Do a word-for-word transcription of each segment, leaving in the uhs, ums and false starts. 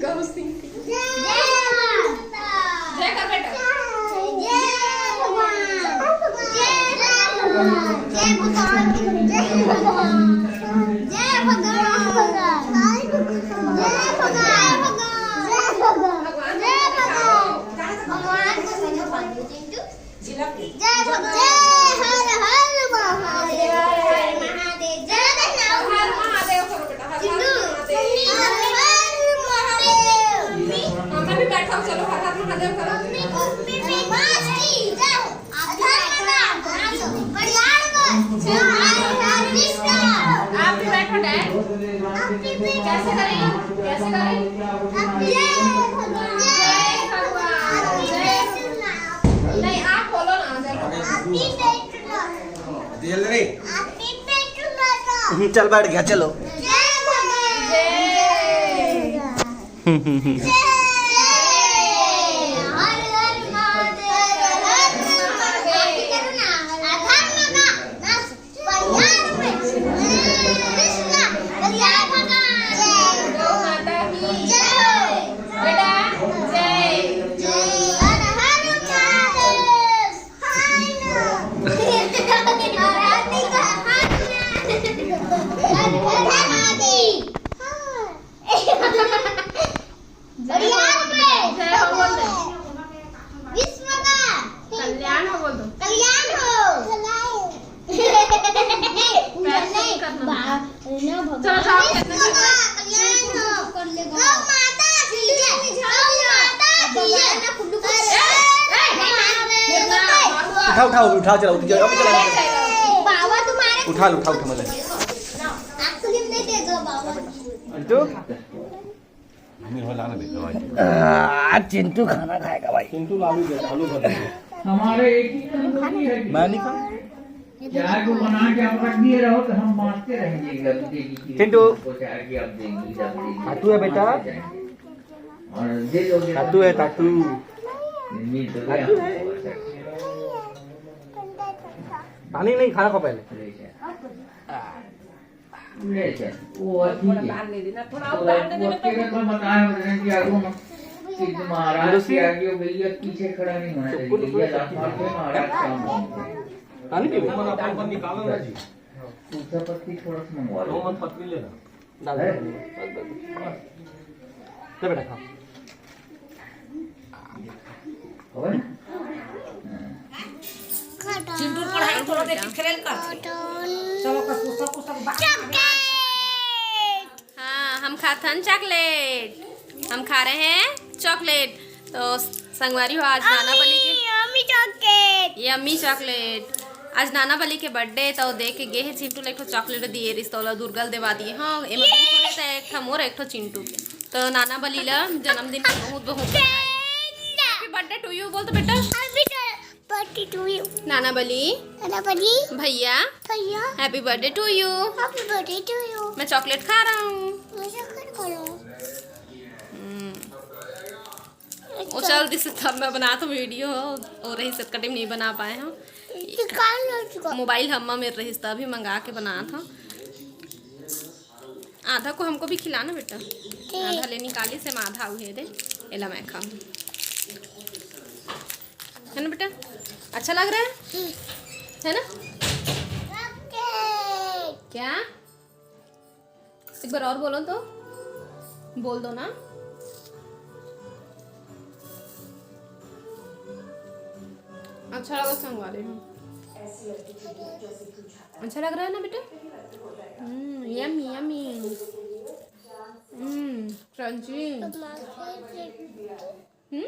जय माता। जय कर बेटा। जय भगवान। जय राम। जय भगवान। जय भगवान। जय भगवान। जय भगवान। जय भगवान। भगवान को सीधा पानी चिंटू। जय भगवान। जय हर हर महादेव। जय हर महादेव। जय हर हर महादेव करो बेटा, हर हर महादेव। हर हर महादेव। मम्मी भी बैठो, चलो हर हर महादेव करो। मम्मी को भी पाँच की जय हो। अधर्म का नाश हो। कल्याण का जय हो। हर हर कृष्ण। आप भी बैठो डैड। आप भी बैठो। कैसे करें? कैसे करें? जय भगवान। जय भगवान। जय नहीं, आप बोलो ना, जय। हम्म, चल बैठ गया, चलो। जय हो बोल दे। विश्व का कल्याण हो बोल दो। कल्याण हो। पैर से नहीं करना। चलो, जाओ। विश्व का कल्याण हो। गौ माता की जय। गौ माता की जय। उठा, उठा, उठा, चला, उठ जाओ, अभी चला। बाबा तुम्हारे उठा लो, उठा, उठा, मतलब। आपको नहीं दे दो बाबा। अंटू? मम्मी, हो लाना बेटा, भाई। आ, चिंटू खाना खाएगा भाई। चिंटू लालू दे, आलू भर दे। हमारे एक ही मैं नहीं खाऊं। चाय को बना के आप रख दिए रहो तो हम बांटते रहेंगे। चिंटू। खातू है बेटा। खातू है, तातू। खातू है। पानी नहीं, खाना खाओ पहले। ले चल, वो ठीक है। थोड़ा उतार देने में तो बताया कि आगे महाराज के आगे वो भैया पीछे खड़ा नहीं होना चाहिए। भैया लात मारते हैं, महाराज काम बनते हैं। पानी पीबे? अपन, अपन निकालो ना जी। दूसरा पत्ती थोड़ा सा मंगवा लो। दो मत पत्ती लेना। डाल दे। ले बेटा, खा। चिंटू पढ़ाई थोड़ा देर खेल कर। चलो, का पुस्तक, पुस्तक बा-, हाँ, हम खाथन चॉकलेट। हम खा रहे हैं चॉकलेट। तो संगवारी हो, आज नाना बली के यम्मी चॉकलेट। आज नाना बली के बर्थडे, तो दे के गे हे चिंटू ल एक ठो चॉकलेट दिए रिस, तो ओला दुर्गा ल देवा दिए। हाँ, एमा दू ठो हे, तो एक ठो मोर, एक ठो चिंटू के। तो नाना बली ला जन्मदिन के बहुत बहुत बधाई। Happy birthday to you बोल तो बेटा। Happy birthday to you। नाना बली। नाना बली। भैया। भैया। Happy birthday to you। Happy birthday to you। मैं चॉकलेट खा रहा हूँ। मैं चॉकलेट खा रहा हूँ। हम्म। वो चल दिस तब मैं बनात हूँ वीडियो, और रही शॉर्टकट में नहीं बना पाए हूँ। मोबाइल हम्मा मेर रहिस तभी मंगा के बनात हूँ। आधा को हमको भी खिलाना बेटा। ठीक। आधा ले निकाली से आधा उहे दे, एला मैं खाऊँ। है ना बेटा? अच्छा लग रहा है? हम्म। है ना? ओके। क्या? एक बार और बोलो तो। बोल दो ना। अच्छा लगा संगवारी हो। अच्छा लग रहा है ना बेटा? हम्म, यम्मी, यम्मी। हम्म, क्रंची। हम्म?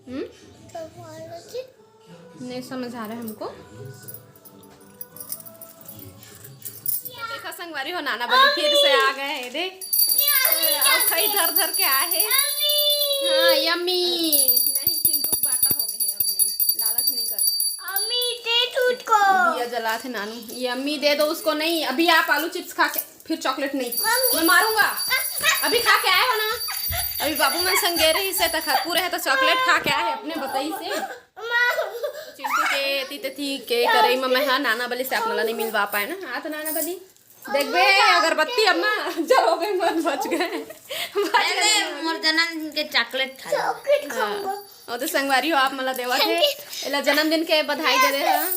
हम्म? नहीं समझ आ रहा है हमको। देखा संगवारी हो, नाना बली फिर से आ गए हैं। दे, अब खाई धर धर के आए हैं। हाँ, यम्मी। नहीं, चिंटू बाटा हो गए हैं अपने, लालच नहीं कर। अम्मी, दे दूध को। दिया जला थे नानू। यम्मी दे दो उसको। नहीं, अभी आप आलू चिप्स खा के फिर चॉकलेट नहीं। मम्मी। मैं मारूंगा। अभी खा के आए हो ना? अभी बाबू मन संग गे रहिस हे त खा, पूरे हे त चॉकलेट खा के आए हे अपने बतई से। चिंटू के एती तेती के करई म मैं हा नाना बली से आप मन ला नहीं मिलवा पाए ना। हाँ तो नाना बली। देखबे, अगरबत्ती अम्मा जलाबे, मत बच गए। बच गए। मोर जन्मदिन के चॉकलेट खा ले। हाँ। और तो संगवारी हो, आप मला देवत हे। एला जन्मदिन के बधाई दे रहे हैं।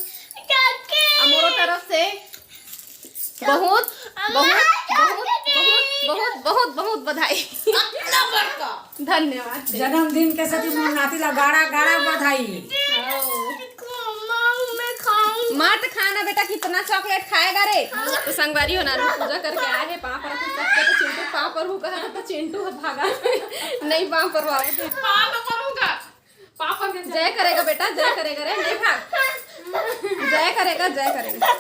आ मोरो तरफ से बहुत, बहुत, बहुत, बहुत, बहुत, बहुत, बहुत बधाई। धन्यवाद। जन्मदिन के सेती मोर नाती ला गाड़ा गाड़ा बधाई। मत खाना बेटा, कितना चॉकलेट खाएगा रे? तो संगवारी हो, नानू पूजा करके आए हैं, पाँव परत हे सबके, तो चिंटू पाँव परहूँ कहा था, तो चिंटू ह भागा। नहीं पाँव परवावत हे। पाँव तो करूँगा। पाँव पर के जय करेगा बेटा, जय करेगा रे, नहीं भाग। जय करेगा, जय करेगा।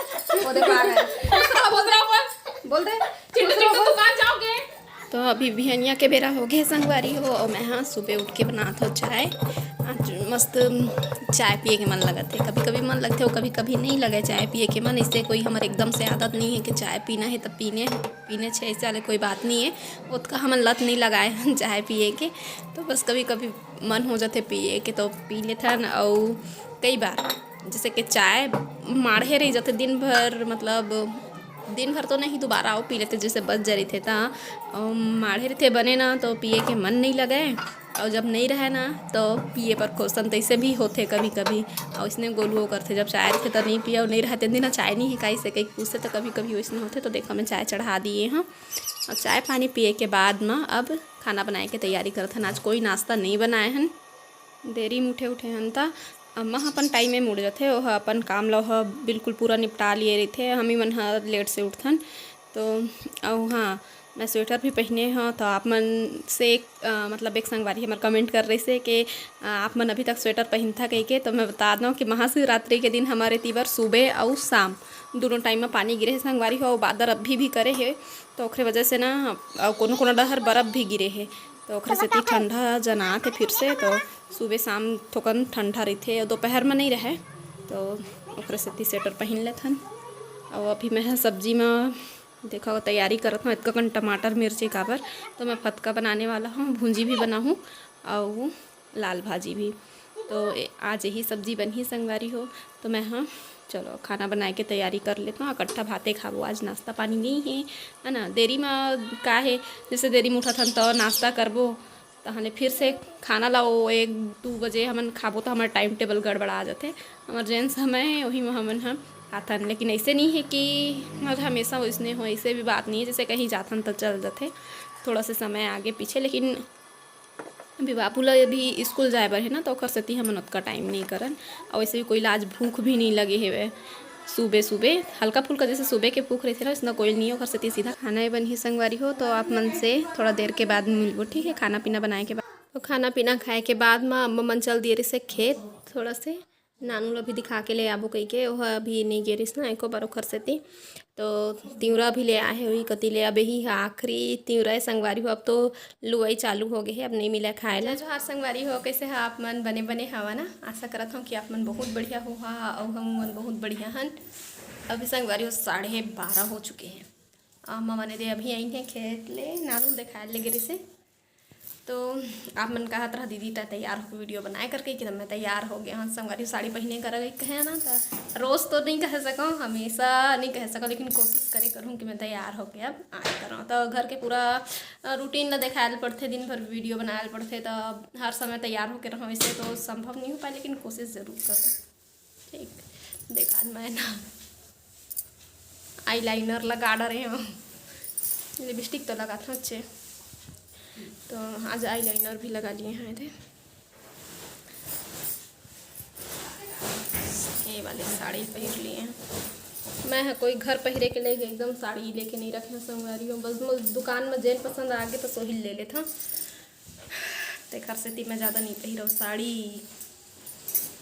वो देखो आ गया। दूसरा, दूसरा बोल। बोल दे। चिंटू, दूसरा चिंटू, बोल। दुकान जाओगे? तो अभी बिहनिया के बेरा हो गए संगवारी हो, और मैं हाँ सुबह उठ के बनात हो चाय। आज मस्त चाय पिए के मन लगत हे, कभी कभी मन लगथे, कभी कभी नहीं लगे चाय पिए के मन। इससे कोई हमर एकदम से आदत नहीं है कि चाय पीना है तब पीने पीने छे, ऐसे वाले कोई बात नहीं है। ओतका हमन लत नहीं लगाए हन चाय पिए के, तो बस कभी कभी मन हो जाथे पिए के तो पी लेथन। अउ कई बार जैसे कि चाय माढ़े रह जाथे दिन भर, मतलब दिन भर तो नहीं, दोबारा अउ पी लेथे, जैसे बच जा रहिथे त, अउ माढ़े रहिथे बने ना, तो पिए के मन नहीं लगे। अउ जब नहीं रहे ना, तो पिए पर कोसन तैसे भी होथे कभी कभी। अउ इसने गोलुओ करथे, जब चाय रहिथे तो नहीं पिए, अउ नहीं रहे तेन दिन चाय नहीं है, काई से कहीं पूछथे, तो कभी कभी वैसने होथे। तो देखो, मैं चाय चढ़ा दिए हूँ। अउ चाय पानी पिए के बाद म अब खाना बनाए के तैयारी करथन। आज कोई नाश्ता नहीं बनाए हन, देरी में उठे उठे हन, त अम्मा ह अपन टाइम में उठ जाथे, ओह अपन काम ल ओह बिल्कुल पूरा निपटा लिए रहिथे। हम ही मन ह लेट से उठथन। तो अउ हाँ, मैं स्वेटर भी पहने हव, तो आप मन से एक, अ, मतलब एक संगवारी हमर कमेंट कर रहिसे कि, अ, आप मन अभी तक स्वेटर पहिनथा कहिके। तो मैं बता दूँ कि महाशिवरात्रि के दिन हमारे तीबर सुबह अउ शाम दोनों टाइम में पानी गिरे हे संगवारी हो, अउ बादर अभी भी करे हे, तो ओखरे वजह से ना, अउ कोनो कोनो डहर बरफ भी गिरे हे, तो ओखरे सेती ठंडा जनात हे फिर से। तो सुबह शाम थोकन ठंडा रहिथे, अउ दोपहर में नहीं रहे, तो ओखरे सेती स्वेटर पहिन लेथन। अउ अभी मैं ह सब्जी में देखो, तैयारी करत हूँ। इतका कन टमाटर, मिर्ची काबर, तो मैं फतका बनाने वाला हूँ, भूंजी भी बनाहूँ अउ लाल भाजी भी। तो ए-, आज यही सब्जी बनही संगवारी हो। तो मैं हाँ, चलो खाना बनाए के तैयारी कर लेता हूँ। इकट्ठा भाते खाबो, आज नाश्ता पानी नहीं है, है ना। देरी में का है, जैसे देरी में उठत हन तो नाश्ता करबो, तहले फिर से खाना ला वो एक दू बजे हमन खाबो, तो हमारा टाइम टेबल गड़बड़ा जाथे। हमार जेन समय है, वही में हमन ह खाथन। लेकिन ऐसे नहीं है कि हर हमेशा वैसने हो, ऐसे भी बात नहीं है। जैसे कहीं जाथन तो चल जाथे, थोड़ा सा समय आगे पीछे। लेकिन अभी बाबू ला अभी स्कूल जाए बर है ना, तो ओकर सेती हमन ओतका टाइम नहीं करन। और वैसे भी कोई ला आज भूख भी नहीं लगे हेवे। सुबह सुबह हल्का फुल्का जैसे सुबह के भूख रहिथे ना, वैसना कोई नहीं, ओकर सेती सीधा खाना ही बनही संगवारी हो। तो आप मन से थोड़ा देर के बाद मिलबो, ठीक है, खाना पीना बनाए के बाद। तो खाना पीना खाए के बाद म अम्मा मन चल दिए रहिसे खेत, थोड़ा से नानू ला भी दिखा के ले आबो कहिके। ओह अभी नहीं गे रहिस ना एको बार, ओखर सेती। तो तिंवरा भी ले आए हे, ओही कती ले। अब यही ह आखिरी तिंवरा है संगवारी हो, अब तो लुवई चालू हो गए हे, अब नहीं मिला खाए ला। जय जोहार संगवारी हो, कैसे हा आप मन? बने बने हवा ना? आशा करत हूँ कि आप मन बहुत बढ़िया हो हा, अउ हम मन बहुत बढ़िया हन। अभी संगवारी हो साढ़े बारह हो चुके हैं। अम्मा मने दे अभी आइन हे खेत ले, नानू ल देखाए ले गे रहिसे। तो आप मन कहत रहा, "दीदी, तै तैयार होके वीडियो बनाए करके," कि तब मैं तैयार हो गया हूँ संगवारी, साड़ी पहने कर गई कहे ना, तो रोज तो नहीं कह सकूँ, हमेशा नहीं कह सकूँ, लेकिन कोशिश करे करूँ कि मैं तैयार होके अब आए करूँ। तो घर के पूरा, अ, रूटीन ला देखाए ल पड़थे, दिन भर वीडियो बनाए ल पड़थे, तो अब हर समय तैयार होके रहूँ, इससे तो संभव नहीं हो पाए, लेकिन कोशिश जरूर करूँ। ठीक, देखात मैं ना eyeliner लगा डरे हूँ, lipstick तो लगात हूँ अच्छे, तो आज eyeliner भी लगा लिए हैं। थे ये वाली साड़ी पहन लिए हैं। मैं ह कोई घर पहिरे के लेके एकदम साड़ी लेके नहीं रखे हूँ संगवारी हो, बस मोर दुकान में जेन पसंद आगे तो सोही ले लेत हूँ। तेखर सेती मैं ज़्यादा नहीं पहिरव साड़ी।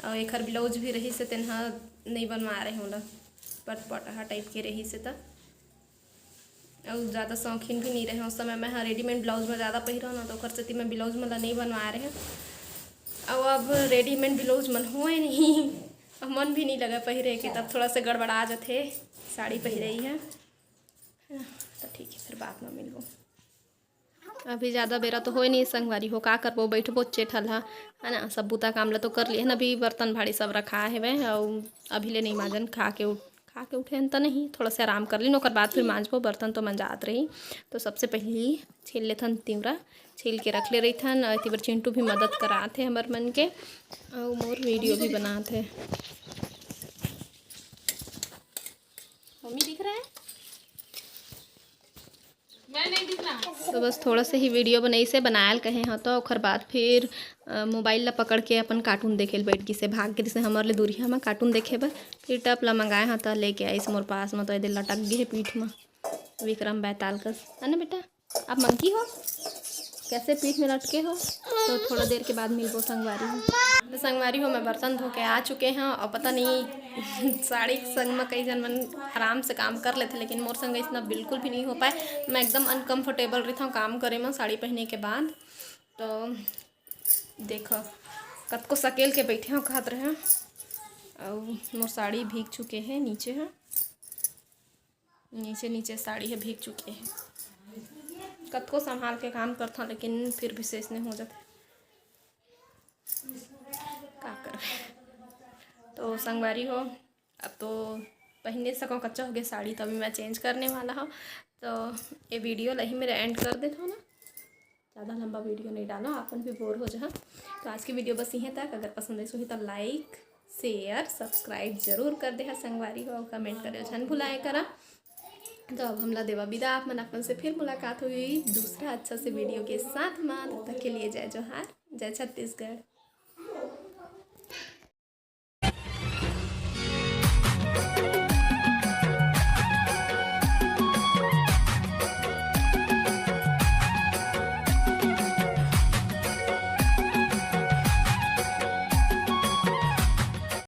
और एखर ब्लाउज भी रहिसे, तेन ह नहीं बनवा रहे हूँ ला, पटपटहा टाइप के रहिसे त। और ज़्यादा शौकीन भी नहीं रहे उस समय। मैं ह रेडीमेड ब्लाउज में ज़्यादा पहिरव ना, तो ओखर सेती मैं ब्लाउज मन ला नहीं बनवा रहे हूँ। और अब रेडीमेड ब्लाउज मन होए नहीं, अब मन भी नहीं लगा पहिरे के, तब थोड़ा सा गड़बड़ा जाथे साड़ी पहिरे ही है। तो ठीक है, फिर बाद में मिलबो। अभी ज़्यादा बेरा तो होए नहीं संगवारी हो, का करबो, बैठबो चेठल हा, है ना। सब बूता काम ला तो कर लिए हन, अभी बर्तन भाड़ी सब रखा हेवे, अउ अभी ले नहीं माजन, खा के उठ, खा के उठे हन त नहीं, थोड़ा से आराम कर लिन, ओकर बाद फिर मांजबो, बर्तन तो मंजात रही। तो सबसे पहली छील लेथन तिवरा, छील के रख ले रहिथन। अउ एती बर चिंटू भी मदद करात हे हमर मन के, अउ मोर वीडियो भी बनात हे। मम्मी दिख रहा है? मैं नहीं दिख रहा। तो बस थोड़ा से ही वीडियो बनाइस हे, बनायल कहे हंव, तो ओकर बाद फिर अ, मोबाइल ला पकड़ के अपन कार्टून देखे ल बैठ गिस हे, भाग के जैसे हमर ले दूरिहा म कार्टून देखे बर। फिर टप ला मंगाए हंव, त लेके आइस मोर पास म, तो एदे लटक गे हे पीठ म, विक्रम बैताल कस, है ना बेटा? आप मंकी हो, कैसे पीठ में लटके हो? तो थोड़ा देर के बाद मिलबो संगवारी हो। तो संगवारी हो, मैं बर्तन धो के आ चुके हंव, अउ पता नहीं साड़ी के संग में कई झन मन आराम से काम कर लेथे, लेकिन मोर संग अइसना बिल्कुल भी नहीं हो पाए। मैं एकदम अनकम्फर्टेबल रहिथंव काम करे में साड़ी पहने के बाद। तो देखो, कतको सकेल के बैठे हंव, कहत रहे हंव। अउ मोर साड़ी भीग चुके हे, नीचे ह, नीचे नीचे साड़ी ह भीग चुके हे। कतको संभाल के काम करथंव, लेकिन फिर भी से अइसने हो जाथे, का करबे। तो संगवारी हो, अब तो पहिने सकंव, कच्चा हो गया साड़ी, तो अभी मैं चेंज करने वाला हूँ। तो ये वीडियो ला ही मेरा एंड कर देथंव ना, ज़्यादा लंबा वीडियो नहीं डालंव, आपन भी बोर हो जहा। तो आज की वीडियो बस इहें तक। अगर पसंद आइस होही तो लाइक, शेयर, सब्सक्राइब जरूर कर देहा संगवारी हो, कमेंट करे झन भुलाए करा। तो अब हमला देवा बिदा, आप मन अपन से फिर मुलाकात होही दूसरा अच्छा से वीडियो के साथ मा। तब तक के लिए जय जोहार, जय छत्तीसगढ़।